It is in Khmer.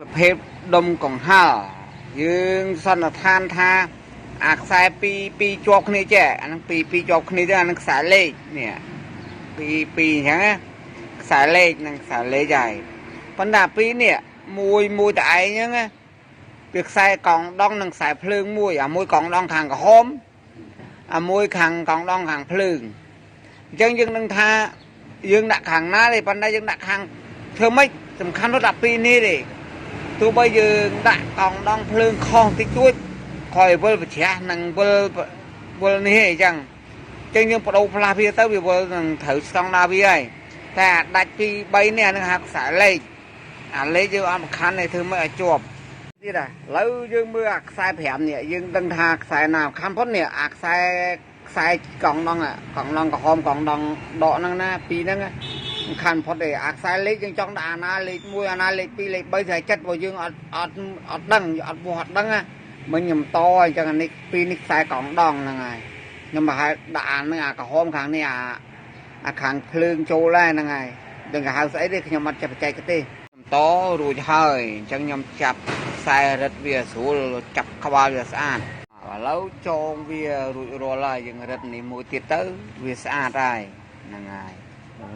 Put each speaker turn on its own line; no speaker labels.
ប្រភេទដុំកង្ហាល់យើងសន្និដ្ឋានថាអាខ្សែពីរពីរជាប់គ្នាចេះអាហ្នឹងពីរពីរជាប់គ្នាទៅអាហ្នឹងខ្សែលេខនេះពីរពីរអញ្ចឹងណាខ្សែលេខនិងខ្សែលេខហើយប៉ុន្តែអាពីរនេះមួយមួយតែឯងហ្នឹងណាវាខ្សែកង់ដង់និងខ្សែភ្លើងមួយអាមួយកង់ដង់ខាងក្រហមអាមួយខាងកង់ដង់ខាងភ្លើងអញ្ចឹងយើងនឹងថាយើងដាក់ខាងណាទេប៉ុន្តែយើងដាក់ខាងធ្វើម៉េចសំខាន់រត់អាពីរនេះទេ ទោះបីយើងដាក់កង់ដង់ភ្លើងខុសតិចតួចខอยវិលប្រច្រាស់និងវិលវិលនេះឯងអញ្ចឹងអញ្ចឹងយើងបដូរផ្លាស់វាទៅវាវិលនឹងត្រូវស្តង់ដារវាហើយតែអាដាច់ពី3នេះអានឹងហៅខ្សែលេខអាលេខយើងអត់សំខាន់ទេធ្វើម៉េចឲ្យជាប់ទៀតហ่ะឥឡូវយើងមើលអាខ្សែ5នេះយើងដឹងថាខ្សែណាសំខាន់ផុតនេះអាខ្សែខ្សែកង់ដង់កង់ដង់ក្រហមកង់ដង់ដកហ្នឹងណាពីរហ្នឹងណា សំខាន់ផុតទេអាខ្សែលេខយើងចង់ដាក់អាណាលេខ1អាណាលេខ2លេខ3ស្អីចិត្តព្រោះយើងអត់អត់អត់ដឹងអត់វាស់អត់ដឹងណាមិញខ្ញុំតអញ្ចឹងអានេះពីរនេះខ្សែកង់ដង់ហ្នឹងហើយខ្ញុំប្រហែលដាក់អាហ្នឹងអាក្រហមខាងនេះអាអាខាងភ្លើងចូលដែរហ្នឹងហើយដឹងគេហៅស្អីទេខ្ញុំអត់ចេះបច្ចេកទេសខ្ញុំតរួចហើយអញ្ចឹងខ្ញុំចាប់ខ្សែរឹតវាស្រួលចាប់ក្បាលវាស្អាតឥឡូវចងវារួចរាល់ហើយយើងរឹតនេះមួយទៀតទៅវាស្អាតហើយហ្នឹងហើយអូ